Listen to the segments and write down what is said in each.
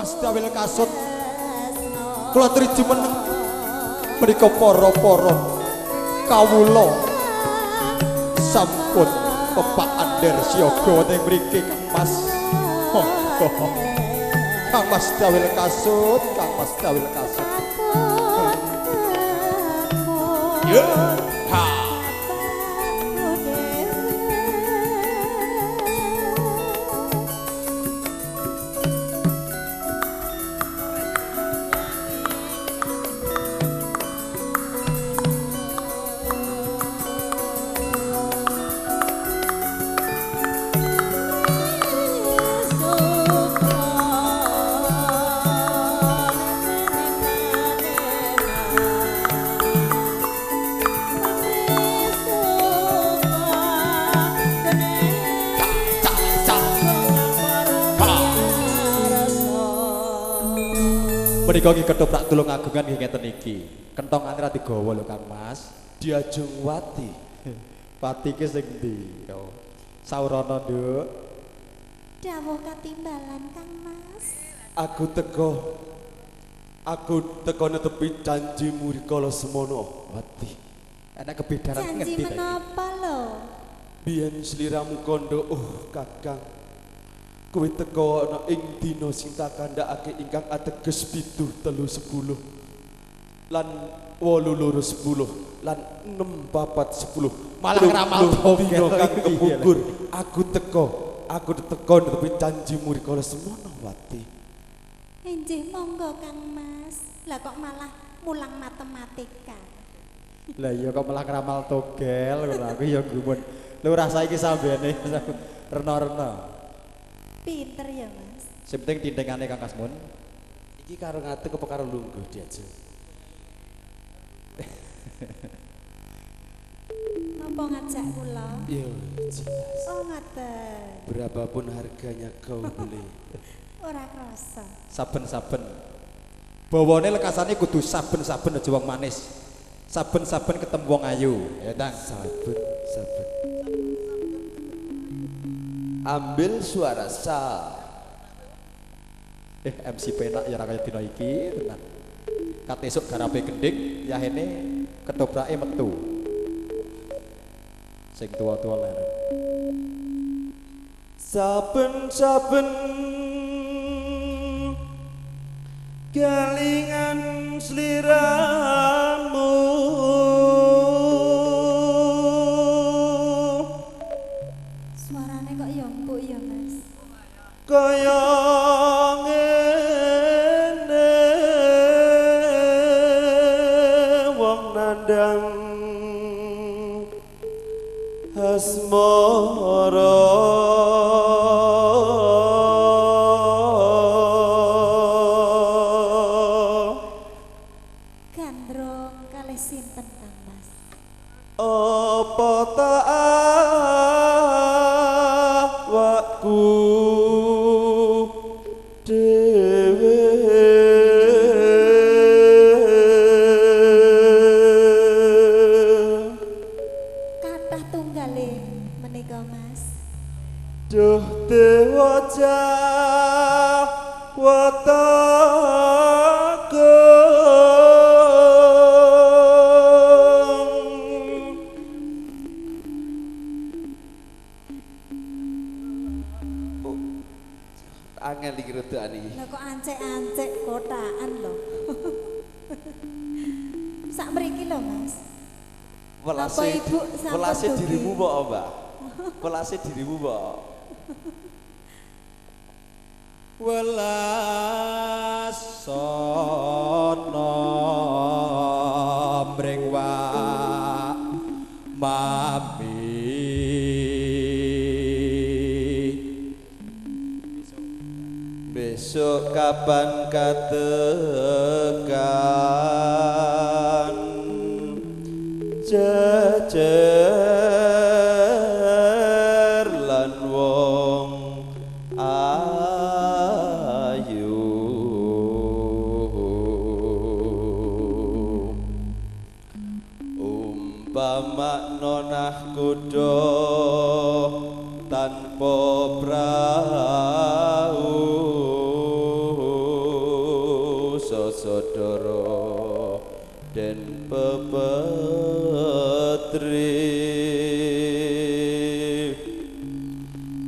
Mas Dawil Kasut. Kula triji meneng menika para-para kawula sampun pepak ander siaga wonten mriki Kang Mas. Monggo. Kang Mas Dawil Kasut, Kang Mas Dawil Kasut. Yo. Ha. Menika nggih ketoprak tulung agungan nggih ngeten iki. Kentongane ra digawa lho Kang Mas. Diajeng Wati. Pati ki sing ndi? Yo. Saurana, Nduk. Dawuh katimbalan Kang Mas. Aku teko. Aku teko netepi janjimu rikala semono, Wati. Enek kebedaran janji ngendi ta iki? Menapa lho? Biyen sliramu kandha, oh Kakang. Kowe teko ana ing dina sing tak kandhakake ingkang ateges 7 3 10 lan 8 2 10 lan 6 4 10. Malah ngramal dina kang togel. kepungkur. Aku teko netepi janjimu rikala semono, Wati. Injih monggo Kang Mas. Lah kok malah mulang matematika. Lah iya kok malah ngramal togel ngono aku ya gumun. Lurah saiki sambene rena-rena. Pinter ya Mas. Sing penting tintengane Kang Kasmun. Iki karo ngadeg apa karo lungguh diajeng? Napa ngajak kula? Iya, jelas. Oh ngaten. Berapapun harganya kau beli. Ora krasa. Saben-saben. Bawane lekasane kudu saben-saben aja wong manis. Saben-saben ketemu wong ayu, ya Tang. Saben-saben. Ambil suara sa. MC penak ya ra kaya dina iki tenan. Kat esuk garape gendhik, yahene ketoprake metu. Sing tua-tua leren. Saben-saben kelingan sliramu Suarane kok ya empuk ya Mas. Kaya ngene wong nandang asmara. Gandrung kalih sinten Kang Mas? Apa tak awakku dhewe Kathah tunggale menika Mas. Duh dewa Jawata Agung. Oh, angel iki rodokane iki. Lah kok ancek-ancek kotaan lho. Sak mriki lho Mas. Welase, Apa Ibu sampun welase dugi? dirimu mbok, Mbak. Welase dirimu, Mbak. Welas sono mring wa mami. Besok kapan katekan jejer lan wong ayu umpama nonah kuda tanpa prau. Den pepetri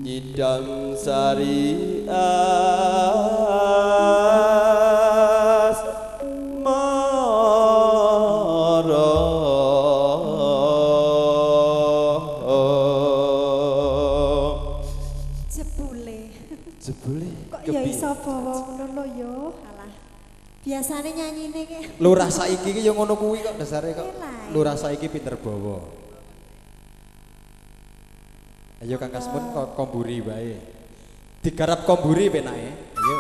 nyidam sari as mara. Jebule. Jebule. Kok ya iso bawa ngono lho ya. Alah. Biasane nyanyine ki. Lurah saiki ki ya ngono kuwi kok dasare kok. Lurah saiki pinter bawa. Ayo Kang Kasmun kok komburi wae. Digarap komburi penake. Ayo.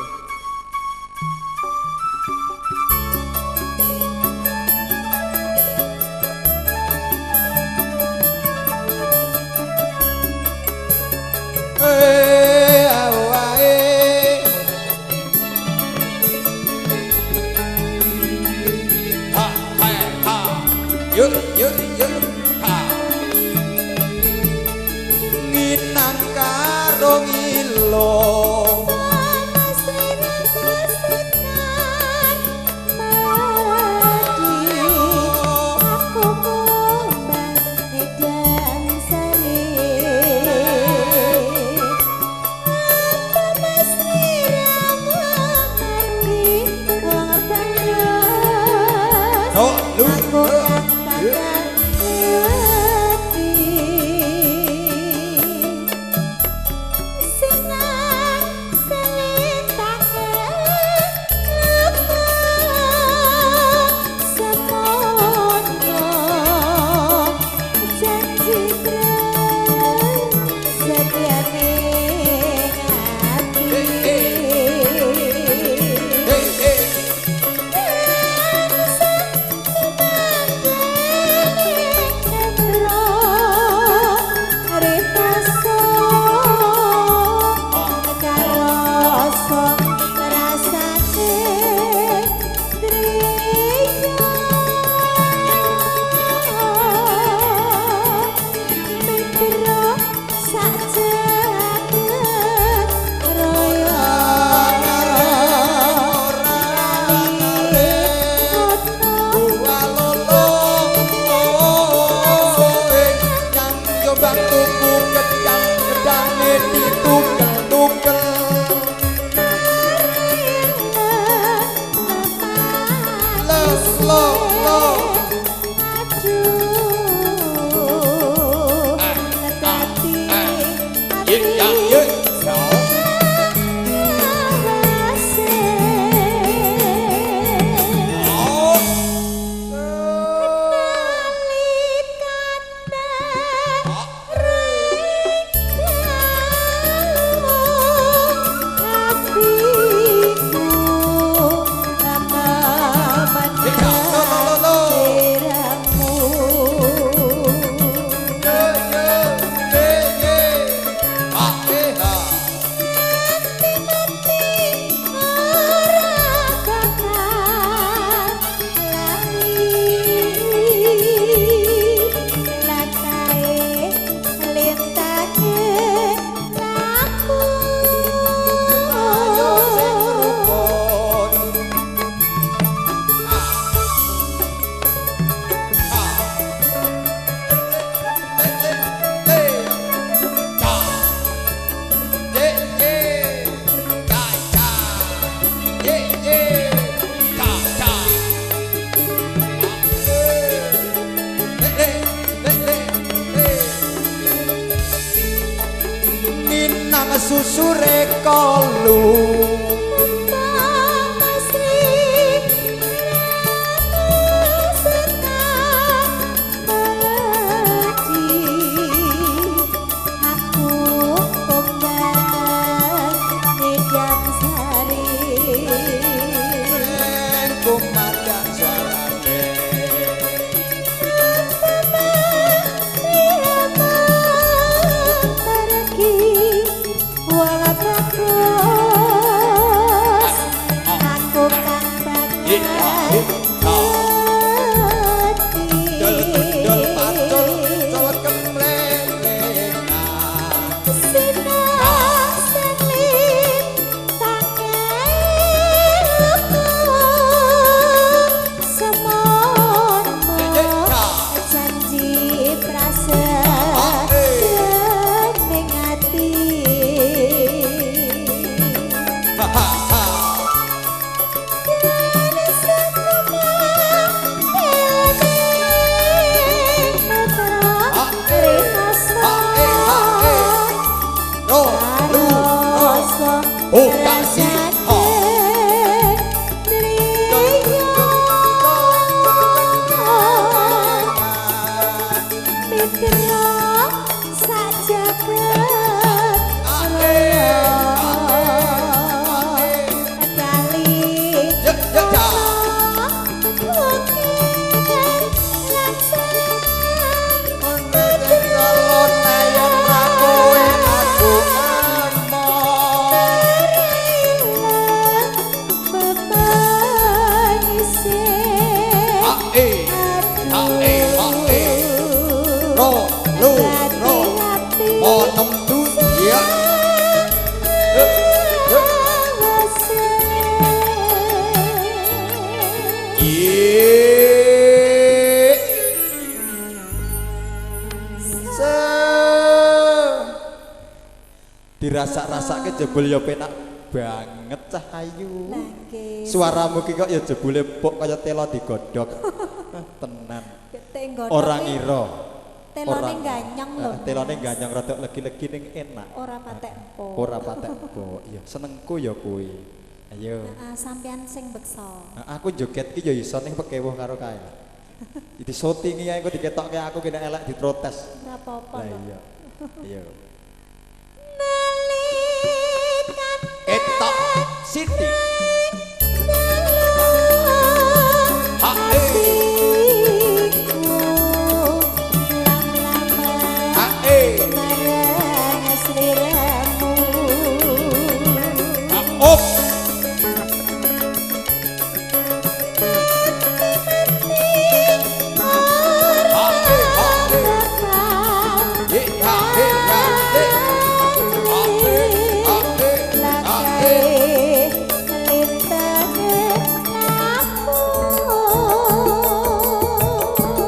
Yuk yuk yuk ha. Nginang karo ngilo aku kumbang edan sari. Apa mas sliramu ngerti wong bagus. No, lu. Aku bakal lewati sinang selintange semono janji setiane ati. Susure kolu aku kembang ngidam sari kumandang suarane pergi wala bagus. Dirasak-rasake jebul ya penak banget cah ayu. Lah nggih. Suaramu ki kok ya jebule pok kaya telo digodhog. Tenan. Ora ngira. Telone ganyong lho. Telone ganyong rada legi-legi ning enak. Ora patek empuk. Ora patek empuk. Iya, senengku ya kuwi. Ayo. Heeh, sampean sing beksa. Aku joget ki ya iso ning pekewuh karo kae. Di syuting ae engko diketokke aku kene elek diprotes. Ora apa-apa. Lah iya. Iya. Nalikan etok siti. Ha e. Ha e. Marang sliramu. Ha op.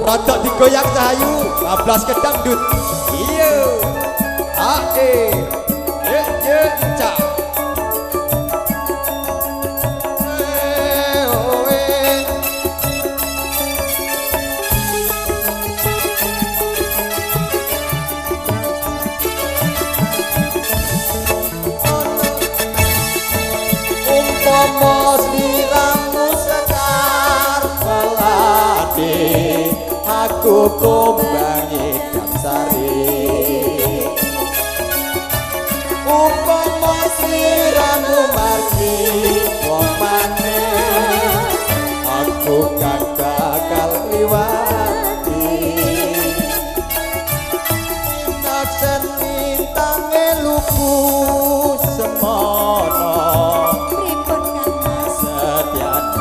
Rodok digoyang cahayu, bablas ke dangdut. Iya. A E. Ye ye ca. E o e. Umpama sliramu sekar melati, aku kumbangi damsari. Umpama sliramu margi wong maneh, aku kang bakal liwati. Naksen lintange luku semono. Pripun Kang Mas? Setyane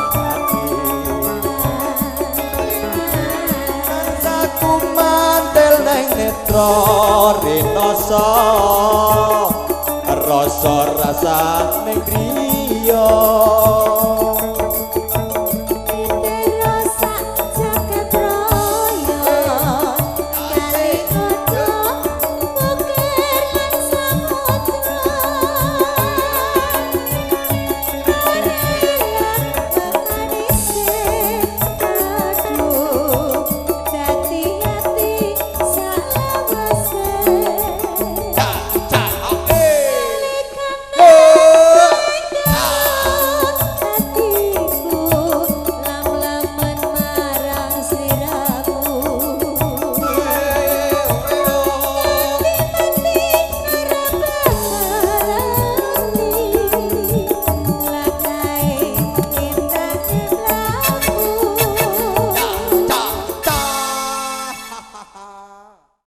ati aku mantel neng netra rinoso, rasa rasa ning griya.